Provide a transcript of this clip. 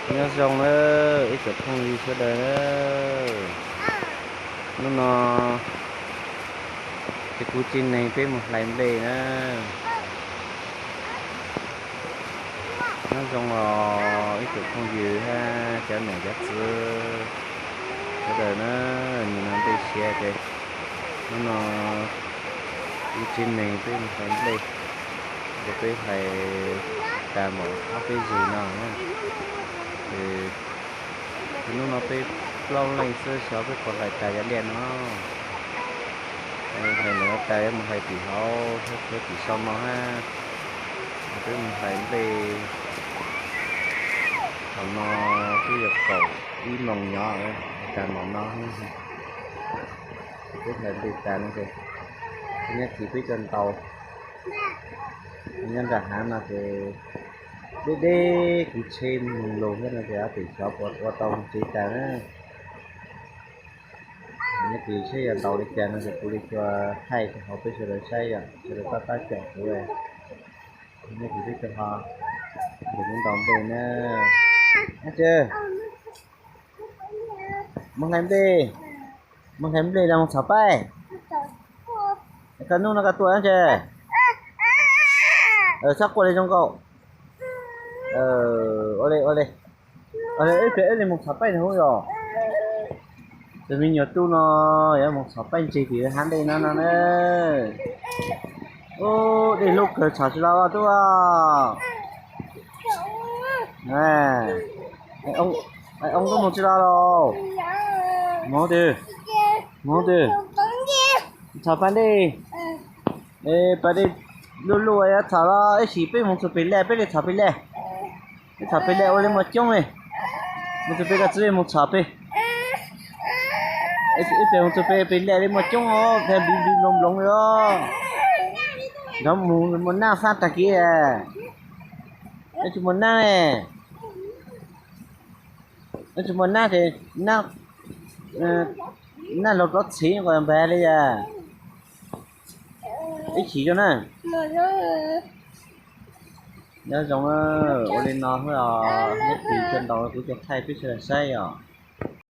Nyob zoo na ib tsoom phooj ywg sawv daws na. Hnub no ces kuv tsev neeg peb mus hlais nplej na. Nyob zoo os ib tsoom phooj ywg hab cov niam cov txiv sawv daws na, nim no nplej siav ces hnub no kuv tsev neeg peb mus hlais nplej, ces peb hlais tas npaum ob peb zig no na. Ces hnub no peb plaub leej xwb xyov peb puas hlais tas yav liaj no. Hlais ntawd tas yuav mus hlais tim hauv, hlais tim sau no hab. Peb mus hlais nplej thaum no twb yog kaum ib moos nyob, tas npaum no. Peb hlais nplej tas no ces nyob txiv peb cov ntaus nyob nram hav no ces deb deb kuv tsheb mus lug thiab no ces ob peb xyov puas ua tau mus tsev tas na. Nyob txiv seb yog ntaus li cas no ces kuv li cua thaij rau hauv peb sawv daws saib yom, sawv daws pab pab caum kuv. Nyob txiv peb cov ho ntaus nplej na. Ab tsi, mus hlais nplej, mus hlais nplej los mus txhom paib? Koj hnub no koj tuaj tsi, txhob quaj li zoo nkauj. Ua li ua li, ib pliag wb li mus txhom paib no hub yom. Tus me nyuam tub no yuav mus txhom paib ntseg tim hav ntej no no na. Ub, dej lub kawg txhom tsis los tub. Os, tub mus tsis los los. Mus twg, mus twg, txhom pas dej. Pas dej luj luj yuav txhom los ib sim peb mus txug pem laj peb li txhom pem laj. Peb txhom pem laj ua li muaj coob li. Mus txug pem koj txiv mus txhom pem. Ib pliag mus txug pem, pem laj li muaj coob os, nplig nplig nploov nploov li os. Nrov mus muaj naj fab tag kiv. Tsis muaj naj, tsis muaj naj ces naj, naj laug tov txhev nqos npag li as. Ib chim zoo na. Nyob zoo, ua li no xwb os, neb tis cov ntaus kuv cov thaij peb sawv daws saib os.